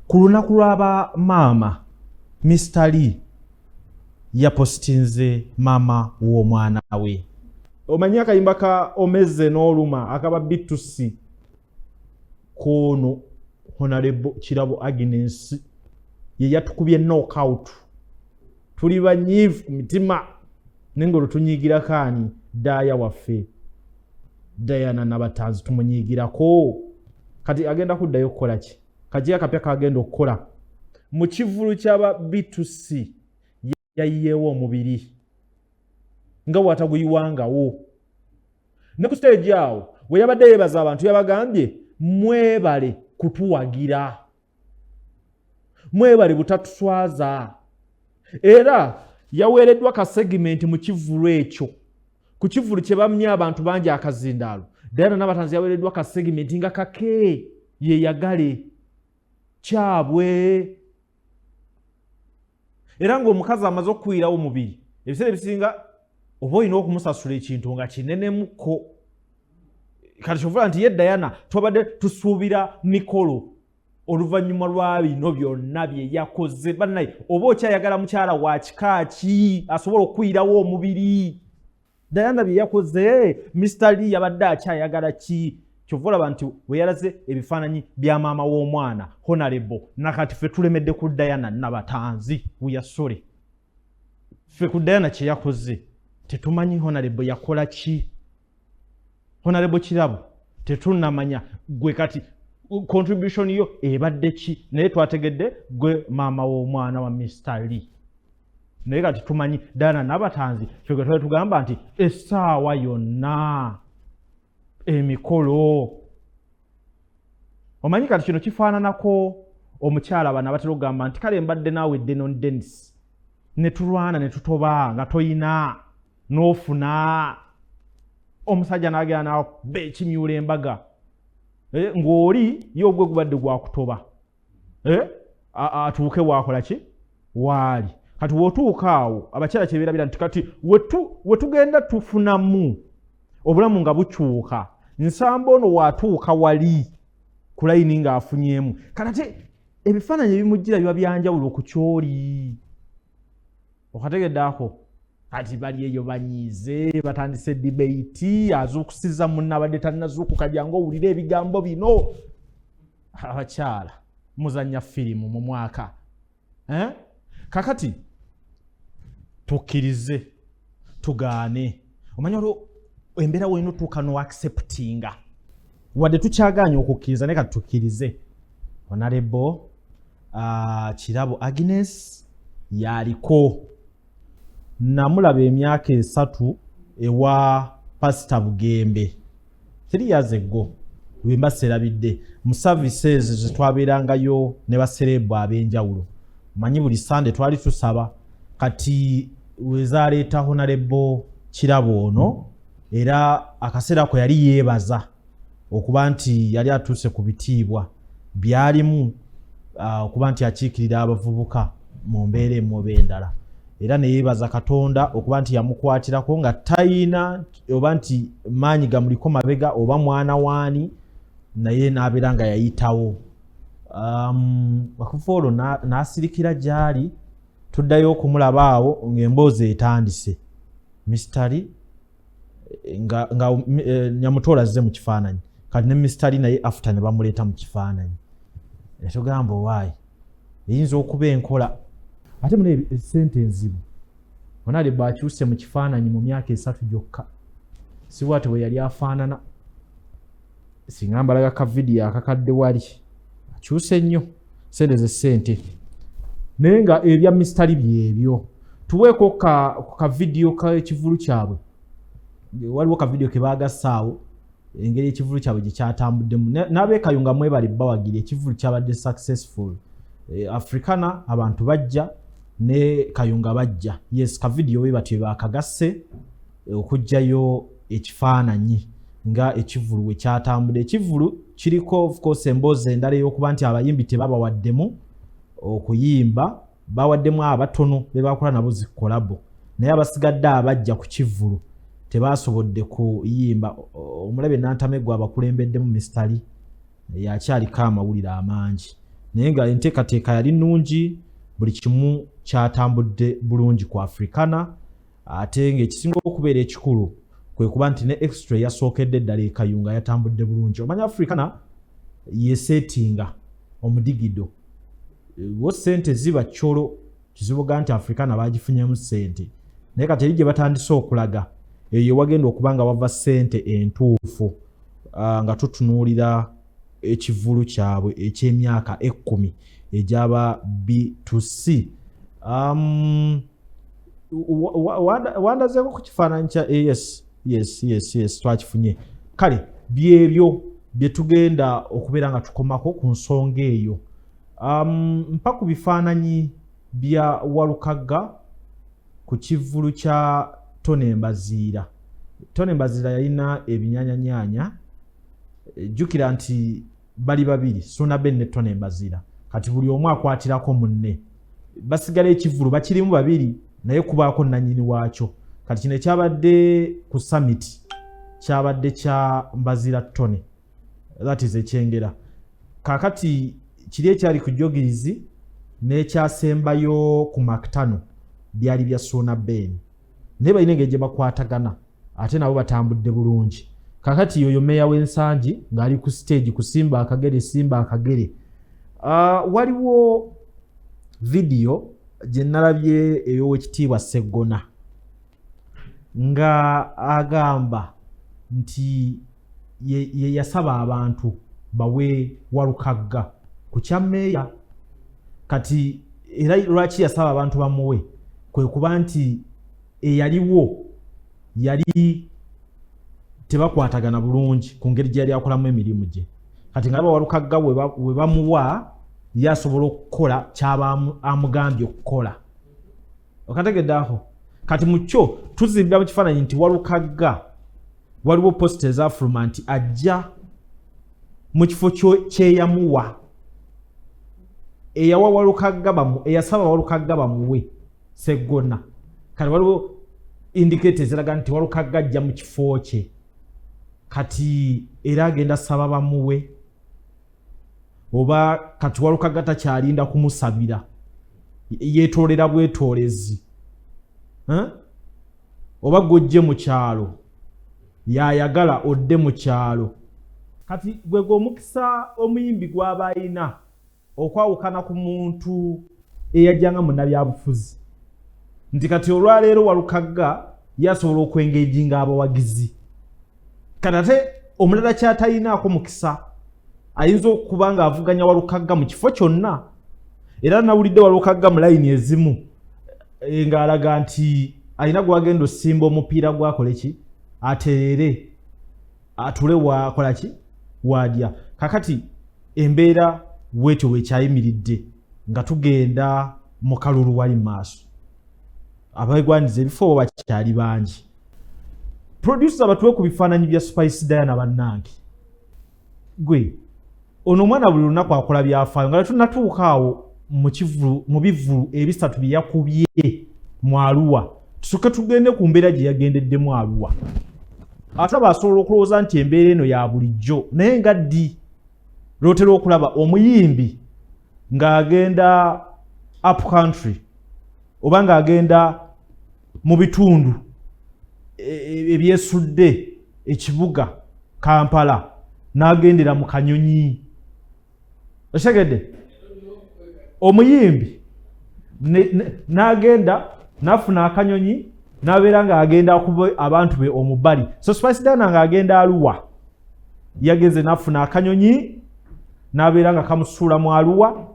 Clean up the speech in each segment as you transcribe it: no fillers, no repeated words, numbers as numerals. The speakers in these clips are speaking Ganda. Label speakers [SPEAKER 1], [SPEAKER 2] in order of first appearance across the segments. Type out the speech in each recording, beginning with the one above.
[SPEAKER 1] Ku lunaku lw'aba maama, Mr Lee yapositinze maama w'omwana we. Omanyi akayimba ka Omeze n'Oluma akaba B2C koono Honorable Kirabo Agnes ye yatukubye knockout. Tuli banyiivu ku mitima naye nga olwo tunyiigirako ani? Daaya waffe Diana Nabatanzi tumunyiigirako. Kati agenda kuddayo kukola ki? Kaki akapya kagenda okukola mu kivvulu ky'aba B2C? Yayiyeewo omubiri nga wataguyiwangawo ne ku stage awo we yabadde yeebaza abantu, yabagambye, "Mwebale kutuwagira, mwebale butatuswaza." Era yaweereddwa ka segment mu kivvulu ekyo, ku kivvulu kye bamye abantu bangi akazindaalo. Diana Nabatanzi yaweereddwa ka segment nga kake yeyagale kyabwe. Era ng'omukazi amaze okukwirawo omubiri, ebiseera ebisinga oba olina okumusasula ekintu nga kinenemuko. Kati kyovula nti ye Diana twabadde tusuubira mikolo oluvannyuma lwa bino byonna bye yakoze. Bannaye, oba okyayagala mukyala wa kika ki asobola okukwirawo omubiri? Diana bye yakoze, Mr Lee yabadde akyayagala ki? Kyova olaba nti we yalaze ebifaananyi bya maama w'omwana Honorable, nakati ffe tulemedde ku Diana Nabatanzi. Weyasole ffe ku Diana kye yakoze tetumanyi. Honorable yakola ki? Honorable Kirabo tetunnamanya gwe kati contribution yo ebadde ki, naye twategedde gwe maama w'omwana wa Mr Lee. Naye kati tumanyi Diana Nabatanzi ffe twali tugamba nti essaawa yonna emikolo. Omanyi kati kino kifaananako omukyala bano abatera okugamba nti, "Kale mbadde naawe Denon Denis, ne tulwana ne tutoba nga toyina, n'ofuna omusajja n'agenda nakuba ekimyula embaga." Ng'oli ye ogwe gubadde gwakutoba, atuuke waakola ki waali. Kati wotuuka awo, abakyala kyebeerabira nti kati wetugenda tufunamu obulamu nga bukyuka. Nsamba ono waatuuka wali ku layini ng'afunyeemu, kati ate ebifaananyi ebimujjira biba byanjawulo ku kyoli okategedde ako. Kati bali eyo banyiize, batandise debate, azuukusiza munna abadde tannazuukuka, jangu owulire ebigambo bino. Abakyala muzanya firimu mu mwaka, eh? Kakati tukkirize tugaane, omanyi olwo embeera wolina otuuka no acceptinga, wadde tukyagaanye okukkiriza, naye kati tukkirize Honorable Kirabo Agnes yaliko. Namulaba emyaka 3 ewa Pasita Bugembe 3 years ago, wemba serabidde, mu services zetwabeerangayo ne ba celeb ab'enjawulo. Manyi buli Sande twali tusaba. Kati wezaleeta Honorable Kirabo ono, era akaseera ko yali yeebaza okuba nti yali atuuse ku bitiibwa byalimu, okuba nti akiikirira abavubuka mu mbeera emu oba endala, era neyeebaza Katonda okuba nti yamukwatirako nga tayina oba nti maanyi gamuliko mabega oba mwana waani, naye n'abeera nga yayitawo. Okuva olwo n'asirikira gy'ali, tuddayo okumulaba awo ng'emboozi etandise. Mr Lee nga Nyamutoola azze mu kifaananyi kati ne Mr Lee naye after ne bamuleeta mu kifaananyi, netugamba owaayi eyinza okuba enkola. Ate muna esente enzibu, Honorable akyuse mu kifaananyi mu myaka 3 gyokka, si bwate bwe yali afaanana. Singa mbalaga ka vidiyo akakadde, wali akyuse nnyo. Sente ze sente, naye nga ebya Mr Lee byebyo. Tuweeko ka vidiyo k'ekivulu kyabwe. Waliwo ka vidiyo ke baagassaawo engeri ekivulu kyabwe gye kyatambuddemu. N'abeekayunga mwebali bawagira ekivulu kyabadde successful. Africana abantu bajja ne Kayunga bajja. Yes, ka vidiyo we batyo bakagasse okuggyayo ekifaananyi nga ekivulu we kyatambudde. Ekivulu kiriko of course emboozi endala ey'okuba nti abayimbi tebabawaddemu okuyimba, bawaddemu abatono be bakola nabo zi collabo, naye abasigadde abajja ku kivulu tebasobodde kuyimba. Omulabe Nantamegwa abakulembeddemu Mr Lee yakyaliko amawulire amangi. Naye nga enteekateeka yali nnungi, buli kimu kyatambudde bulungi ku Africana. Ate ng'ekisinga okubeera ekikulu kwe kuba nti ne extra eyasookedde eddala e Kayunga yatambudde bulungi. Omanya Africana yeseetinga omudigido, wo ssente ziba kyolo kizibuga nti Africana bagifunyemu ssente, naye kati eri gye batandise okulaga eyo yewagenda okuba nga wava ssente entuufu. Nga tutunuulira ekivulu kyabwe eky'emyaka 10 egyaba B2C. Wandazeeko ku kifaananyi kya yes, twakifunye. Kale byebyo bye tugenda okubeera nga tukomako ku nsonga eyo. Mpa ku bifaananyi bya Walukagga ku kivvulu kya Tone Mbaziira. Tone Mbaziira yalina ebinyanyanyanya. Jjukira nti bali babiri, Suna Ben ne Tone Mbaziira. Kati buli omu akwatirako munne, basigala ekivvulu bakirimu babiri, naye kubaako nannyini waakyo. Kati kino ekyabadde ku summit kyabadde kya Mbaziira Tone, that is ekyengera. Kakati kiri ekyali ku jogirizi n'ekyasembayo ku Maktano byali bya Suuna Ben, naye balina engeri gye bakwatagana, ate nabo batambudde bulungi. Kakati yoyo meeya w'Ensangi ng'ali ku stage kusimba akagere, simba akagere. Waliwo vidiyo gye nalabye ey'Owekitiibwa Seggona nga agamba nti ye yasaba abantu bawe Walukagga ku kya meeya. Kati era lwaki yasaba abantu bamuwe? Kwe kuba nti eyaliwo yali tebakwatagana bulungi ku ngeri gye yali akolamu emirimu gye. Kati nga Walukagga we bamuwa, ye asobola okukola kyaba amugambye okukola. Okategedde aho? Kati mu kyo tuzimbira mu kifaananyi nti Walukagga waliwo poster ezafuluma nti ajja mu kifo kyeyamuwa, eyawa Walukagga bamu, eyasaba Walukagga bamuwe Seggona. Kati waliwo indicator eziraga nti Walukagga ajja mu kifo kye. Kati era agenda saba bamuwe, oba kati Walukagga takyalinda kumusabira, yeetoolera bwetoolezi? Oba gwojje mu kyalo, yayagala odde mu kyalo. Kati gwe gwe omukisa omuyimbi gw'aba ayina okwawukana ku muntu eyajjanga munnabyabufuzi, nti kati olwaleero Walukagga yasobola okwengeejinga abawagizi. Kati ate omulala kyatayinaako mukisa, ayinza okuba ng'avuganya Walukagga mu kifo kyonna. Era nawulidde Walukagga mu layini ezimu ng'alaga nti alina gwagenda osimba omupiira, gwakole ki, atereere, atule, wakola ki, wadya. Kakati embeera bwetyo bwekyayimiridde nga tugenda mu kalulu wali maaso, abegwanyiza ebifo bo bakyali bangi. Producer, batuwe ku bifaananyi bya Spice Diana. Bannange, gwe ono omwana buli lunaku akola byafaayo. Nga tetunatuuka awo mu bivulu ebisatu bye yakubye mu Aluwa, tusooke tugende ku mbeera gye yagendeddemu Aluwa. Ate aba asobola okulowooza nti embeera eno ya bulijjo, naye nga ddi lwotera okulaba omuyimbi ng'agenda up country oba ng'agenda mu bitundu ebyesudde ekibuga Kampala n'agendera mu kanyonyi? Okitegedde? Omuyimbi n'agenda n'afuna akanyonyi n'abeera ng'agenda akuba abantu be omubali. So Spice Diana ng'agenda Aluwa, yagenze n'afuna akanyonyi n'abeera nga kamusuula mu Aluwa.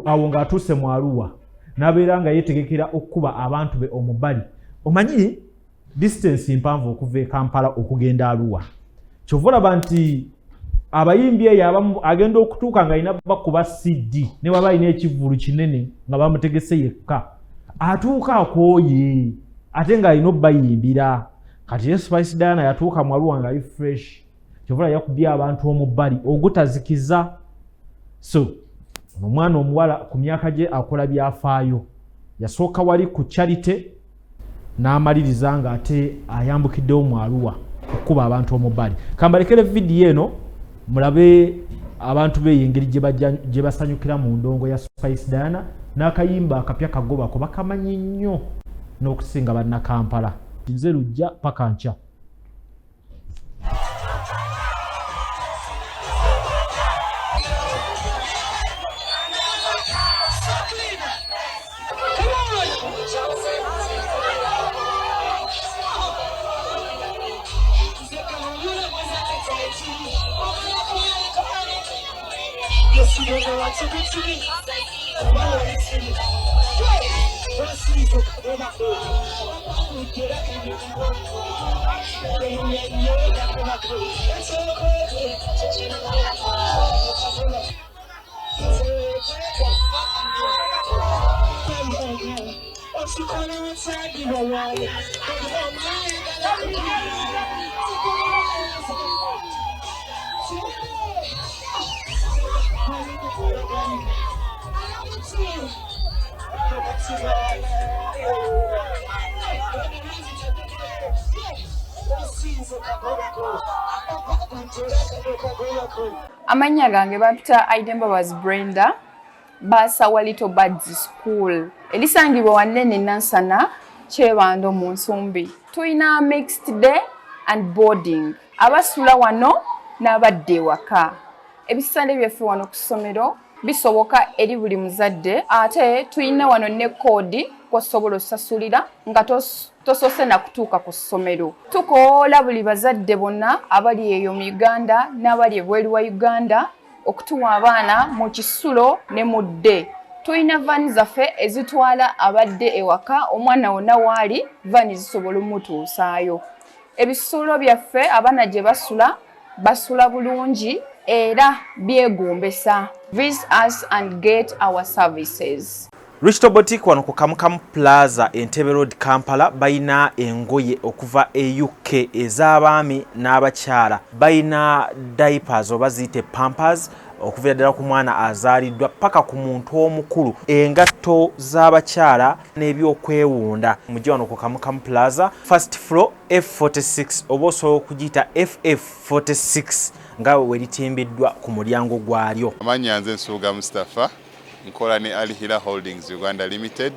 [SPEAKER 1] Awo ng'atuuse mu Aluwa n'abeera nga yeetegekera okukuba abantu be omubali. Omanyi distance mpanvu okuva e Kampala okugenda Aluwa. Kyova olaba nti abayimbi eyo abamu agenda okutuuka nga alina bakuba CD, ne waba alina ekivvulu kinene nga bamutegese yekka, atuuka akooye, ate ng'alina obbayimbira. Kati ye Spice Diana yatuuka mu Aluwa ng'ali fresh. Kyova olaba yakubye abantu omubali ogutazikiza. So ono omwana omuwala ku myaka gye akola byafaayo. Yasooka wali ku charity n'amaliriza ng'ate ayambukiddewo mu Aluwa okukuba abantu omubali. Kambalekere vidiyo eno mulabe. Abantu beeyo engeri gye basanyukira mu ndongo ya Spice Diana n'akayimba akapya kagobako bakamanyi nnyo n'okusinga Bannakampala. Nze Lujja paka nkya.
[SPEAKER 2] Amannya gange bampita Aida Mbabazi Brenda, baasa wa Little Birds School erisangibwa wannene Nansana, Kyebando mu Nsumbi. Tulina mixed day and boarding, abasula wano n'abadde ewaka. Ebisale byaffe wano ku ssomero bisoboka eri buli muzadde, ate tulina wano ne code kwosobola osasulira nga tosoose na kutuuka ku ssomero. Tukoola buli bazadde bonna abali eyo mu Uganda n'abali ebweru wa Uganda okutuwa abaana mu kisulo ne mu day. Tulina van zaffe ezitwala abadde ewaka. Omwana wonna waali, van zisobola omutuusaayo. Ebisulo byaffe abaana gye basula, basula bulungi era byegombesa. Visit us and get our services.
[SPEAKER 3] Richto Boutique wano ku Kamukamu Plaza, Entebbe Road, Kampala. Balina engoye okuva e UK ez'abaami n'abakyala. Balina diapers oba ziyite pampers, okuviira ddala ku mwana azaaliddwa paka ku muntu omukulu, engatto z'abakyala n'ebyokwewunda. Mujje wano ku Kamukamu Plaza, first floor, F46, oba osobola okugiyita FF46 nga weritimbiddwa ku mulyango gwalyo.
[SPEAKER 4] Amannya nze Nsubuga Mustapha, nkola ne Alhila Holdings Uganda Limited.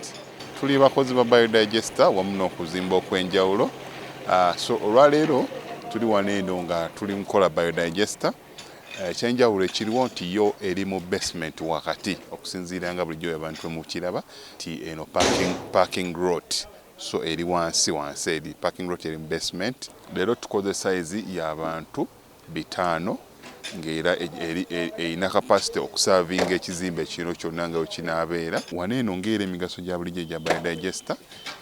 [SPEAKER 4] Tuli bakozi ba biodigester wamu n'okuzimba okw'enjawulo. So olwaleero tuli wano eno nga tuli mukola biodigester. Ekyenjawulo ekiriwo nti yo eri mu basement wakati, okusinziira nga bulijjo abantu mukiraba nti eno parking lot, so eri wansi wansi, eri parking lot, eri mu basement. Leero tukoze size y'abantu 500, ng'era erina capacity okuservinga ekizimbe kino kyonna nga wekinaabeera. Wano eno ng'era emigaso gya bulijjo egya biodigester,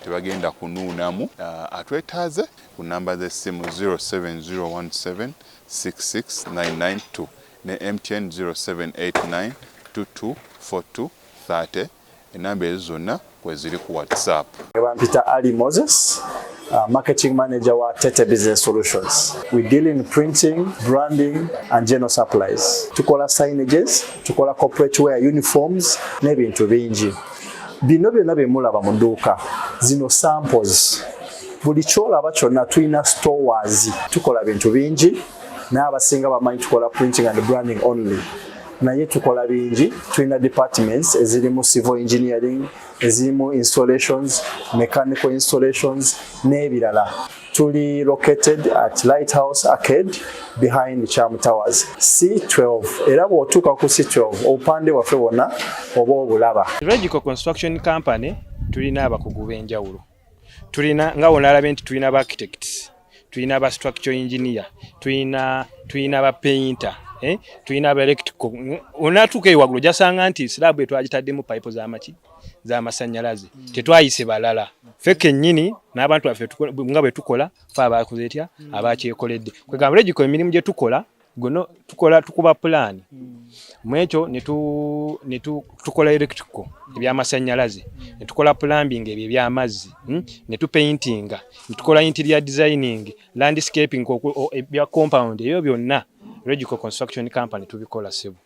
[SPEAKER 4] tebagenda kunuunamu. Atwetaaze ku namba z'essimu 07017 66992 ne MTN 0789 224230. Enamba ezo zonna kweziri ku WhatsApp.
[SPEAKER 5] Bampita Ali Moses, marketing manager wa Tete Business Solutions. We deal in printing, branding and general supplies. Tukola signages, tukola corporate wear, uniforms n'ebintu bingi. Bino byonna bye mulaba mu dduuka, zino samples. Buli kyolaba kyonna tulina stores. Tukola bintu bingi, naye abasinga bamanyi tukola printing and branding only. Naye tukola bingi, tulina departments ezirimu civil engineering, ezirimu installations, mechanical installations n'ebirala. Tuli located at Lighthouse Arcade behind Cham Towers, C12, era bw'otuuka ku C12 obupande bwaffe bwonna oba obulaba.
[SPEAKER 6] Regico Construction Company tulina abakugu b'enjawulo. Tulina nga wonalabye nti tulina ba architects, tulina ba structural engineer, tulina ba painter, eh? Tulina aba electrical. Onatuuka eyo waggulu ojasanga nti slab etwagitaddemu pipe z'amaki z'amasannyalaze. Tetwayise balala, ffe kennyini n'abantu baffe nga bwe tukola fe abakoze etya abakyekoledde. Kwegamba Regico emirimu gye tukola gono tukola, tukuba pulaani mu ekyo ne tukola electrical, ebyamasannyalaze, ne tukola plumbing, ebyo ebyamazzi, Ne tupaintinga, ne tukola interior designing, landscaping, ebya compound, ebyo byonna Regico Construction Company tubikola, ssebo.